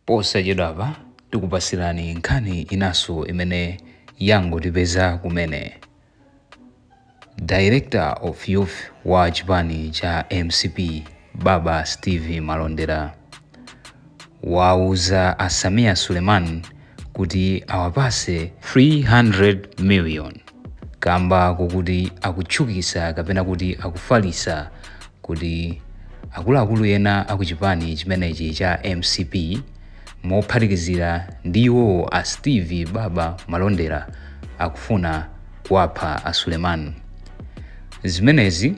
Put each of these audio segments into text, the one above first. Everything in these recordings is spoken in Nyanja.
Posachedwapa tikupasirani nkhani inanso imene yangotipeza kumene. Director of Youth wa chipani cha MCP, Baba Steve Malondera, wauza a Sameer Suleman kuti awapase 300 million kamba kokuti akutchukisa kapena kuti akufalisa kuti akuluakulu ena akuchipani chimenechi cha MCP, mophatikizira ndi iwowo a Steve Baba Malondera, akufuna kuwapha a Suleman. Zimenezi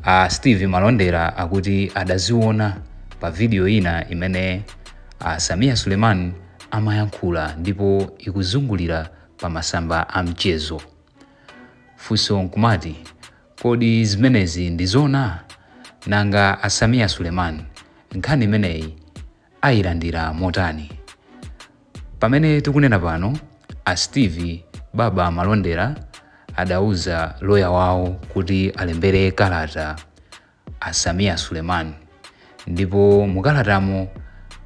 a Steve Malondera akuti adaziona pa video ina imene a Sameer Suleman amayankhula ndipo ikuzungulira pa masamba a mchezo. Funso nkumati, kodi zimenezi ndi zona? Nanga a Sameer Suleman nkhani imeneyi ayilandira motani? Pamene tikunena pano, a Steve Baba Malondera adauza loya wawo kuti alembere kalata a Sameer Suleman, ndipo mukalatamo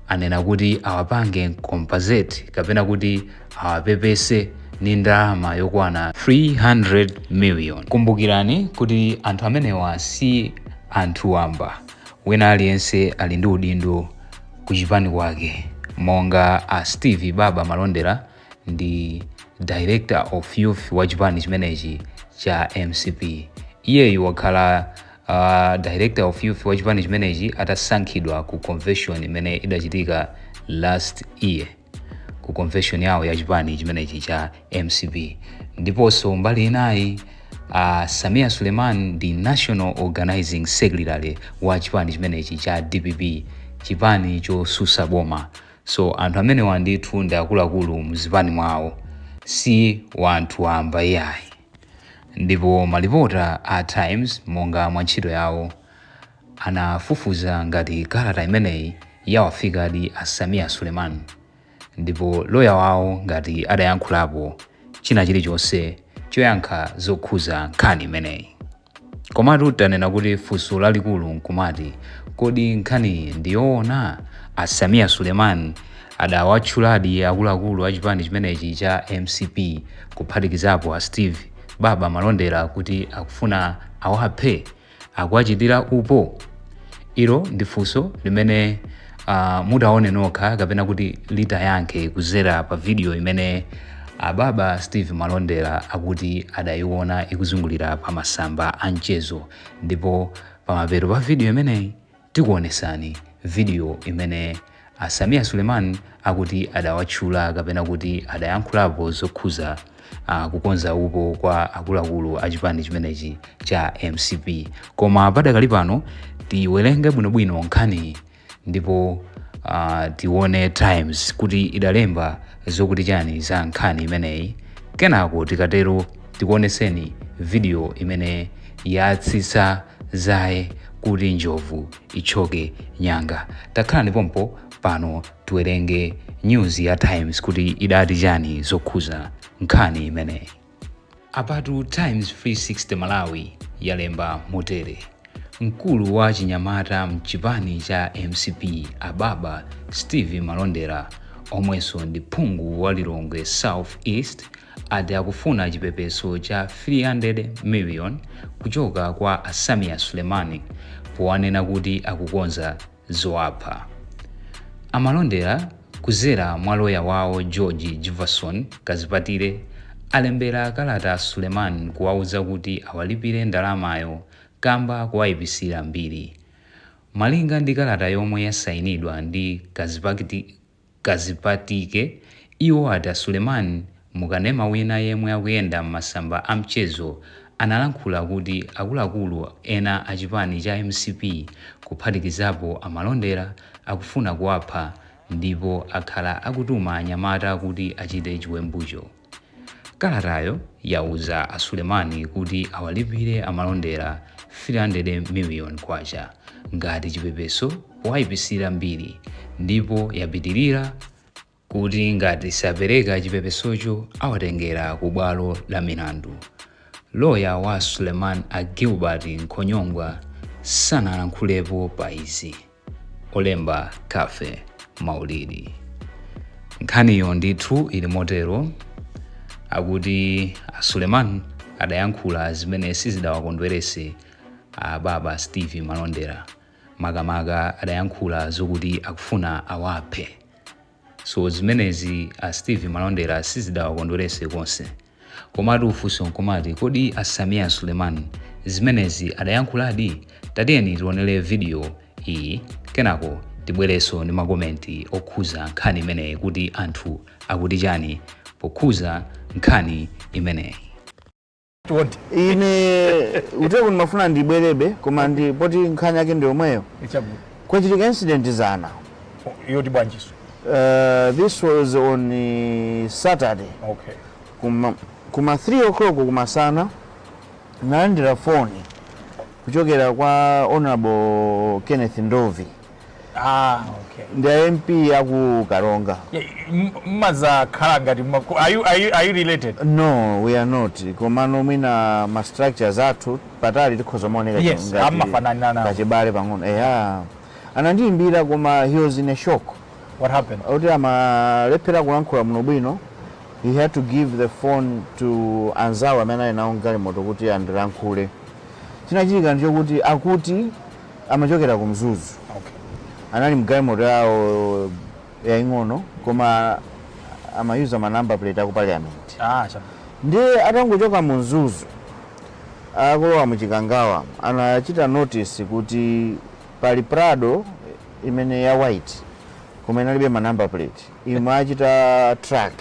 anena kuti awapange compensate kapena kuti awapepese ndi ndalama yokwana 300 million. Kumbukirani kuti anthu amenewa si anthu wamba, wina aliyense ali ndi udindo kuchipani kwake, monga a Steve Baba Malondera ndi Director of Youth wa chipani chimenechi cha MCP. Iyeyu wakhala Director of Youth wa chipani chimenechi atasankhidwa ku convention imene idachitika last year, ku convention yawo ya chipani chimenechi cha MCP. Ndiponso mbali inayi, Sameer Suleman ndi National Organizing Secretary wa chipani chimenechi cha DPP, chipani chosusa boma. So anthu amenewa ndithu ndi akuluakulu mzipani mwawo, si wanthu wamba iyayi. Ndipo malipota a Times, monga mwa ntchito yawo, anafufuza ngati kalata imeneyi yawafikadi a Sameer Suleman, ndipo loya wawo ngati adayankhulapo china chilichonse choyankha zokhuza nkhani imeneyi. Komatu tanena kuti funso lalikulu nkumati, kodi nkhaniyi ndiyoona? A Sameer Suleman adawatchuladi akuluakulu a chipani chimenechi cha MCP, kuphatikizapo a Steve Baba Malondera, kuti akufuna awaphe, akuwachitira upo? Ilo ndi funso limene mutaone nokha kapena kuti litayankhe kuzera pa video imene ababa Steve Malondera akuti adayiona ikuzungulira pa masamba a mchezo. Ndipo pamapeto pa video imeneyi tikuonesani video imene a Sameer Suleman akuti adawatchula kapena kuti adayankhulapo zokhuza kukonza upo kwa akuluakulu a chipani chimenechi cha MCP. Koma padakali pano tiwerenge bwinobwino nkhaniyi ndipo tione Times kuti idalemba zokuti chani za nkhani imeneyi. Kenako tikatero tikuoneseni video imene yatsitsa zaye kuti njovu ichoke nyanga. Takhalani pompo pano, tiwerenge news ya Times kuti idati chani zokhuza nkhani imeneyi. Apatu Times 360 Malawi yalemba motere: mkulu wa chinyamata mchipani cha MCP, ababa Steve Malondera, omwenso ndi phungu wa Lilongwe South East, ati akufuna chipepeso cha 300 million kuchoka kwa a Sameer Suleman powanena kuti akukonza zowapha. Amalondera, kuzera mwa loya wawo George Jefferson Kazipatire, alembera kalata Suleman kuwauza kuti awalipire ndalamayo kamba kuwayipisira mbiri. Malinga ndi kalata yomwe yasayinidwa ndi Kazipatike, iwo ati a Suleman mukanema wina yemwe akuyenda m'masamba a mchezo analankhula kuti akuluakulu ena a chipani cha MCP, kuphatikizapo Amalondera, akufuna kuwapha ndipo akhala akutuma anyamata kuti achite chiwembucho. Kalatayo yauza a Sulemani kuti awalipire Amalondera 300 million kwacha ngati chipepeso powayipisira mbiri, ndipo yapitirira kuti ngati sapereka chipepesocho awatengera ku bwalo la milandu. Loya wa Suleman, a Gilbert Nkhonyongwa, sanalankhulepo pa izi. Olemba, Cafe Maulidi. Nkhaniyo ndithu ili motero, akuti a Suleman adayankhula zimene sizidawakondwerese a baba Steve Malondera, makamaka adayankhula zokuti akufuna awaphe. So zimenezi a Steve Malondera sizidawakondwerese konse. Komatu funso nkumati, kodi a Sameer Suleman zimenezi adayankhuladi? Tatiyeni tionere video iyi, kenako tibwerenso ndi makomenti okhuza nkhani imeneyi kuti anthu akuti chani pokhuza nkhani imeneyi. Chonde. Ine uteko ndimafuna ndibwerebe, koma ndi poti nkhani yake ndi yomweyo. Chabwino. Kwachitika incident zana. Yoti bwanjiso? This was on Saturday. Kuma 3 o'clock kumasana nalandira foni kuchokera kwa Honorable Kenneth Ndovi. Ah, okay. Ndi a MP aku Karonga. Yeah, mmazakhala ngati are you related? No, we are not, komano mwina ma structures athu patali tikhoza maoneka ngati Amafanana nawo. Kachibale pang'ono, eya. Anandiyimbira, koma he was in a shock. What happened? Kuti amalephera kulankhula muno bwino. He had to give the phone to anzawo amene ali nawo mgalimoto kuti andilankhule. Chinachitika ndichokuti akuti amachokera ku Mzuzu. Anali mgalimoto yawo yaying'ono, koma amayuza ma number plate aku Parliament. Ah, chabwino. Ndiye atangochoka mu Mzuzu akulowa muchikangawa, anachita notice kuti pali Prado imene ya white koma inalibe ma number plate, imwe achita track.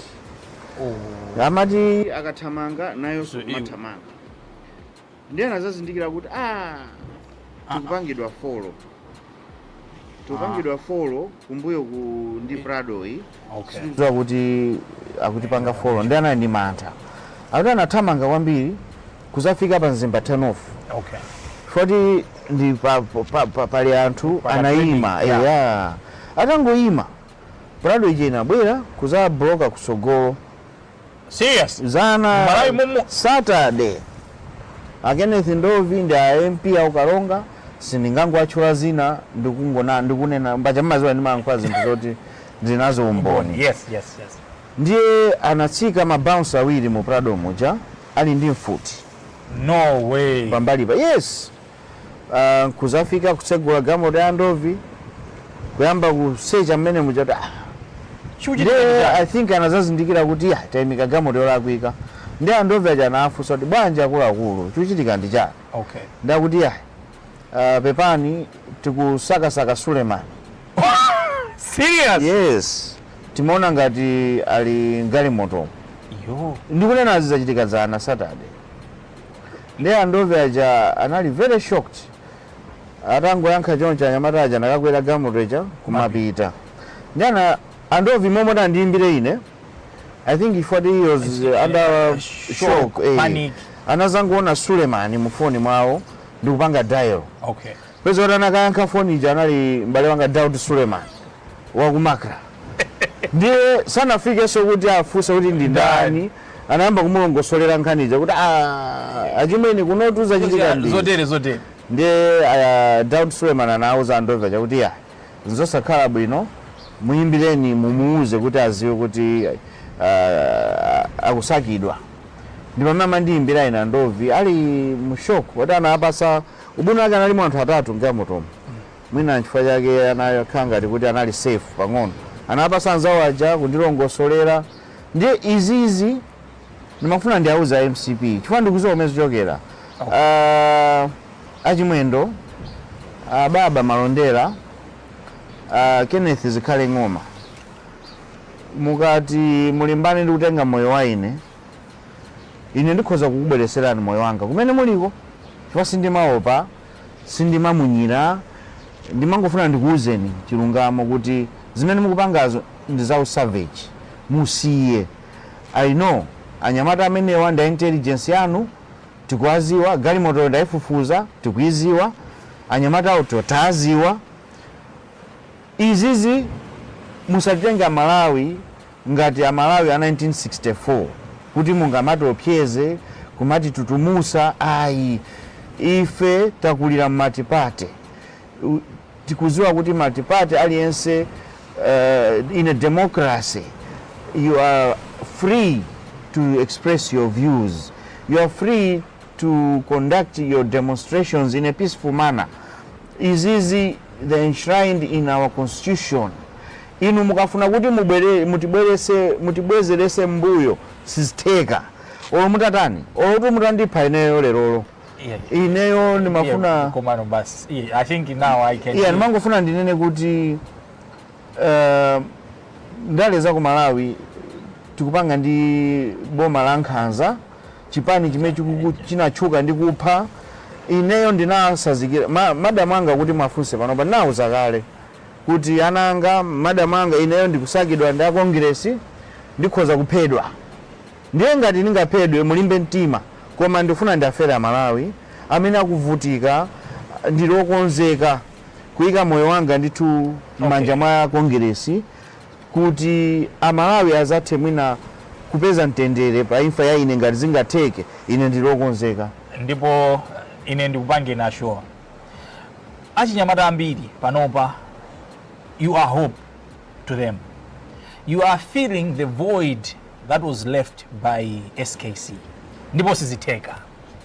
Amati akathamanga nayo So, mathamanga. Ndiye anazazindikira kuti, ah, tikupangidwa follow, tikupangidwa follow kumbuyo ku ndi Prado iyi. Sikudziwa kuti akutipanga follow. Ndi anali ndi mantha, akuti anathamanga kwambiri kuzafika pa Mzimba turn off. Foti ndi pali anthu Pa anayima. traffic, yeah. Eya, atangoyima, Prado ija inabwera kuzabloka kusogolo. Serious? Zana. Malawi mumu? Saturday. A Kenneth Ndovi ndi a MP au Karonga, sindingangoatchula zina, ndikungona ndikunena mbacha mmaziwa ndimayankhula zinthu zoti ndinazo umboni. Yes. Ndiye anatsika ma bouncer awiri mu Prado muja ali ndi mfuti. No way. Pambalipa, yes. Kuzafika kutsegula galimoto ya Ndovi, kuyamba kusecha mmene muja kuti, ah, Chikuchitika ndiye ndi chani? I think anazazindikira kuti ya tayimika galimoto yolakwika. Ndi andovi aja anafunsa kuti, "Bwanji akuluakulu, chikuchitika ndi chani?" Ndakuti, "Ya, pepani, tikusakasaka Suleiman." Serious? Yes, timaona ngati ali mgalimoto. Yo. Ndikunena zizachitika zana Saturday. Ndiye andovi aja anali very shocked. Atangoyankha choncho, anyamata aja nakakwera galimoto ija kumapita. Ndi ana andovi momwe andiyimbire ine, I think if he was under shock, shock, panic. Anazangoona Sulemani mu foni mwawo ndikupanga dial. Peza kuti anakayankha foni ija anali m'bale wanga Daud Suleman wakumakra. Ndiye sanafikenso kuti afunse kuti ndi ndani, anayamba kumulongosolera nkhani ija kuti, "Ah, achimwene, kunotu zachitika ndi Zotere zotere. Ndiye Daud Suleman anawuza andovi chakuti, "Ya, nzosakhala bwino, muyimbireni mumuuze kuti aziwe kuti akusakidwa." Ndi pamene amandiyimbira ine, andovi ali mu shock, kuti anapasa ubwino wake analimo anthu atatu mgalimotomo, mwina nchifukwa chake anakhala ngati kuti anali safe pang'ono. Anapasa anzawo aja kundilongosolera. Ndiye izizi ndimafuna ndiauze a MCP, chifukwa ndikuziwa kumene zichokera. Achimwendo, baba Malondera, Kenneth Zikhale Ng'oma, mukati mulimbane ndi kutenga moyo wa ine, ine ndikhoza kukubwereserani moyo wanga kumene muliko, chifukwa sindimaopa, sindimamunyira. Ndimangofuna ndikuwuzeni chilungamo kuti zimene mukupangazo ndi za usavage, musiye. I know anyamata amenewa ndi a intelligence yanu, tikuwaziwa. Galimoto ndayifufuza, tikuiziwa. Anyamata awo taziwa. Izizi musatitenga Amalawi ngati Amalawi a 1964 kuti mungamatiopseze, kumati tutumusa, ayi. Ife takulira multiparty. Tikuziwa kuti multiparty aliyense In a democracy you are free to express your views, you are free to conduct your demonstrations in a peaceful manner. Izizi they enshrined in our constitution. Inu mukafuna kuti mubwere mutibwerese mutibwezerese mbuyo, sizitheka olo mutatani, olo kuti mutandipha ineyo lerolo. Ineyo ndimafuna Yeah, komano basi, yeah, I think now I can Iya, ndimangofuna ndinene kuti ndale za ku Malawi tikupanga ndi boma la nkhanza, chipani chimene chinatchuka ndi kupha. Ineyo ndinasazikira madamu anga kuti mwafunse panopa, ndinawuza kale kuti ana anga, madamu anga, ineyo ndikusakidwa ndi akongiresi, ndikhoza kuphedwa. Ndiye ngati ndingaphedwe, mulimbe mtima, koma ndifuna ndafera Malawi amene akuvutika. Ndilokonzeka kuyika moyo wanga ndithu m'manja mwa Kongiresi kuti Amalawi azathe mwina kupeza mtendere pa imfa ya ine. Ngati zingatheke, ine ndilokonzeka. Ndipo ine ndikupange assure achinyamata ambiri panopa, you are hope to them. You are filling the void that was left by SKC. Ndipo sizitheka.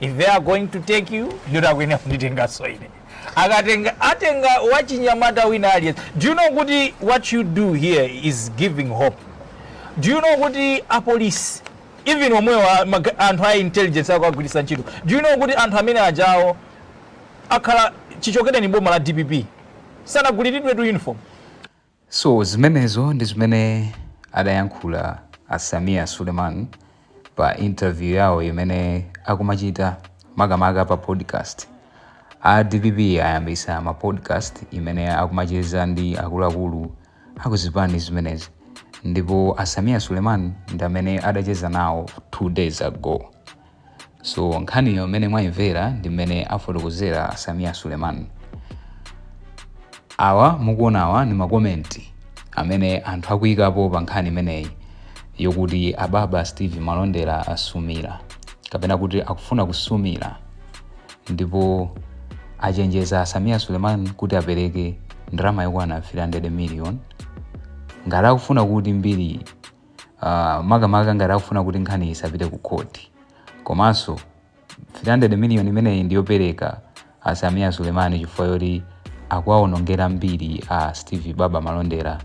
If they are going to take you, ndito akuyenera kunditenganso ine. Akatenga, atenga wachinyamata wina aliyense. Do you know kuti what you do here is giving hope? Do you know kuti apolisi, even omwewa anthu a intelligence akagwiritsa ntchito, do you know kuti anthu amene ajawo akhala chichokereni boma la DPP sanaguliridwe tu uniform? So zimenezo ndi zimene adayankhula a Sameer Suleman pa interview yawo imene akumachita, makamaka pa podcast. A DPP ayambisa ma podcast imene akumacheza ndi akuluakulu akuzipani zimenezi, ndipo a Sameer Suleman ndi amene adacheza nawo 2 days ago. So nkhaniyo imene mwayimvera ndi mmene afotokozera a Sameer Suleman. Awa mukuonawa ndi ma comment amene anthu akuyikapo pa nkhani imeneyi yokuti ababa Steve Malondera asumira kapena kuti akufuna kusumira, ndipo achenjeza Sameer Suleman kuti apereke ndalama yokwana 300 million ngati akufuna kuti mbiri, makamaka ngati akufuna kuti nkhani isapite ku khoti. Komanso 300 million imeneyi ndiyopereka a Sameer Suleman chifukwa yoti akuwawonongera mbiri a Steve Baba Malondera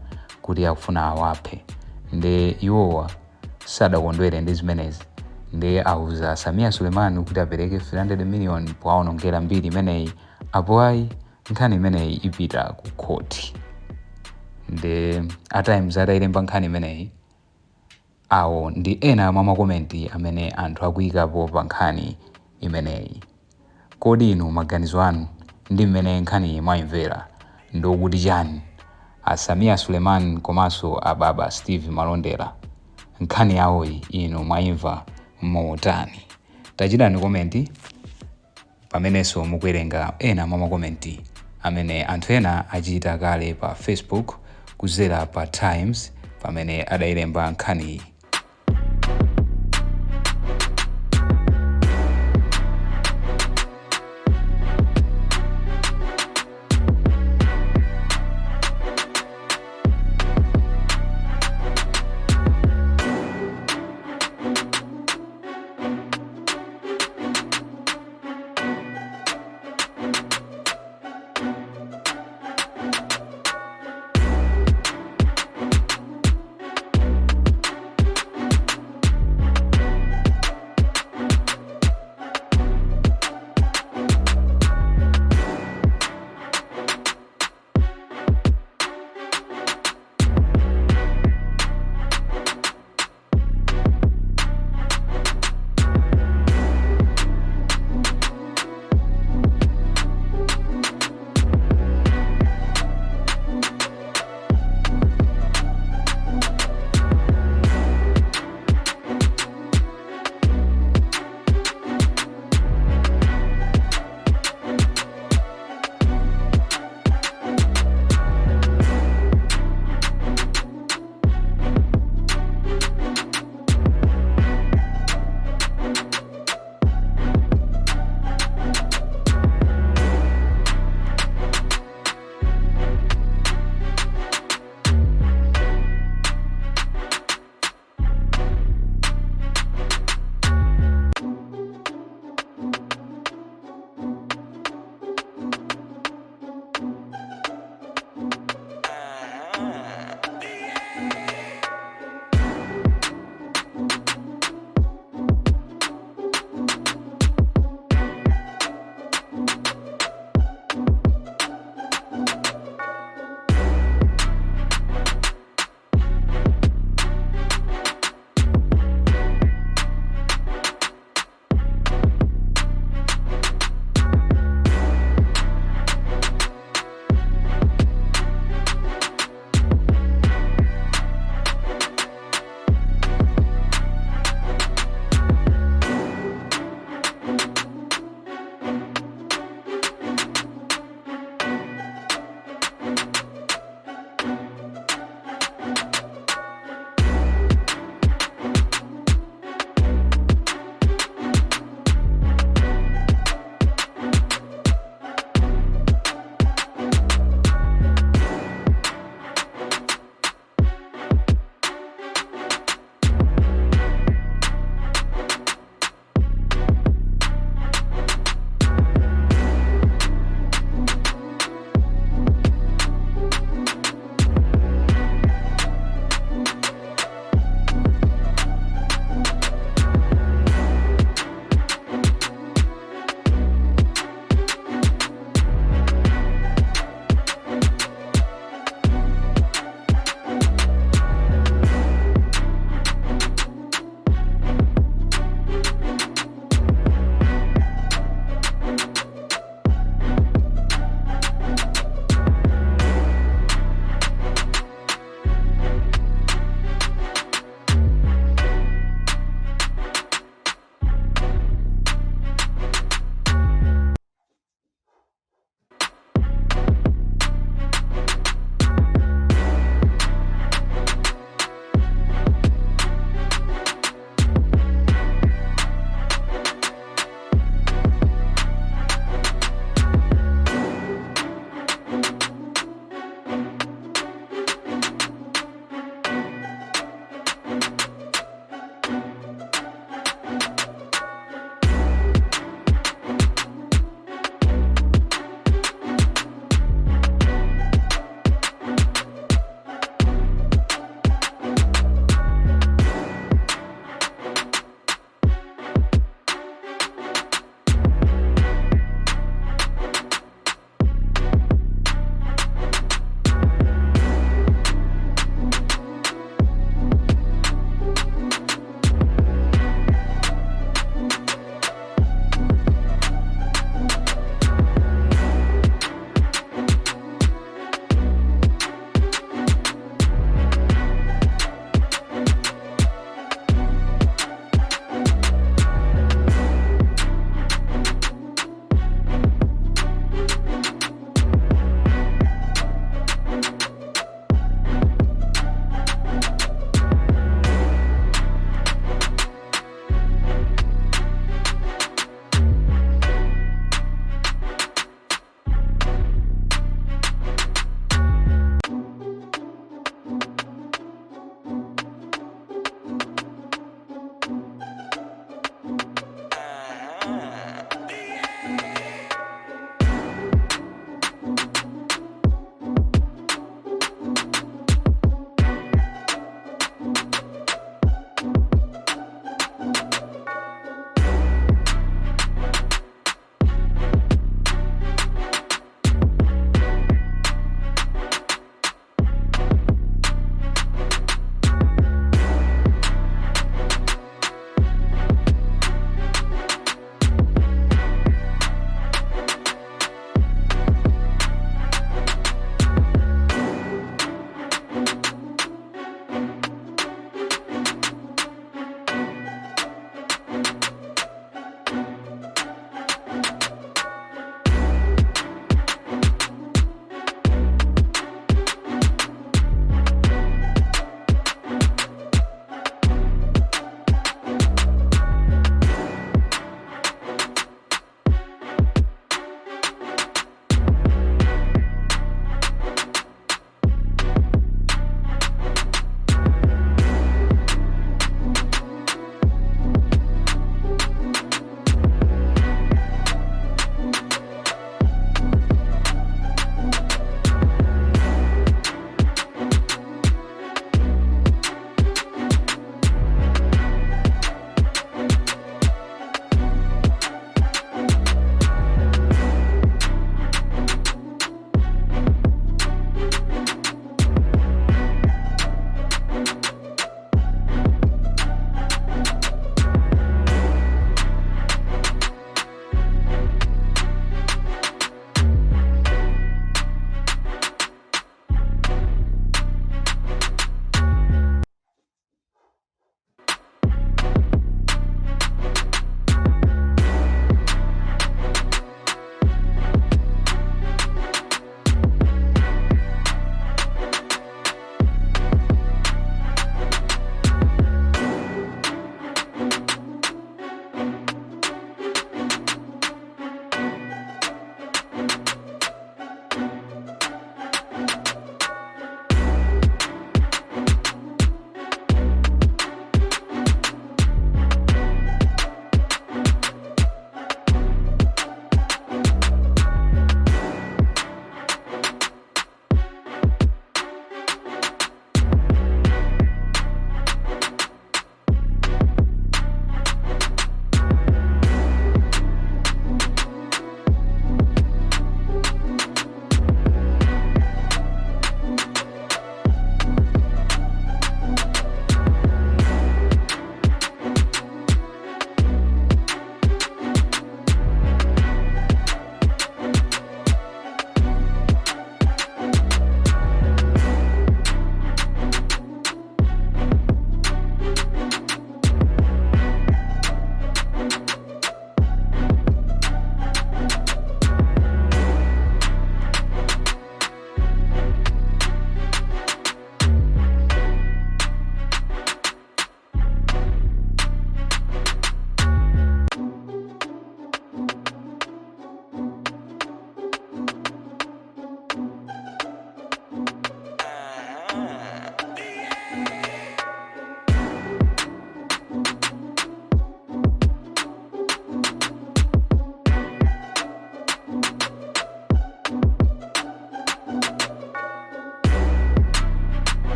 kuti akufuna awaphe. Nde iwowa sadakondwere ndi zimenezi, nde auza Sameer Suleman kuti apereke 300 million powawonongera mbiri imeneyi, apo ayi nkhani imeneyi ipita ku khoti. Nde a Times atayilemba nkhani imeneyi, awo ndi ena mwa ma comment amene anthu akuyikapo pa nkhani imeneyi. Kodi inu maganizo anu ndi mmene nkhani mwayimvera ndokuti chani? A Sameer Suleman komanso ababa Steve Malondera, nkhani yawoyi inu mwayimva motani? Tachitani comment pamenenso mukuwerenga ena mwa ma comment amene anthu ena achita kale pa Facebook kuzera pa Times pamene adayilemba nkhaniyi.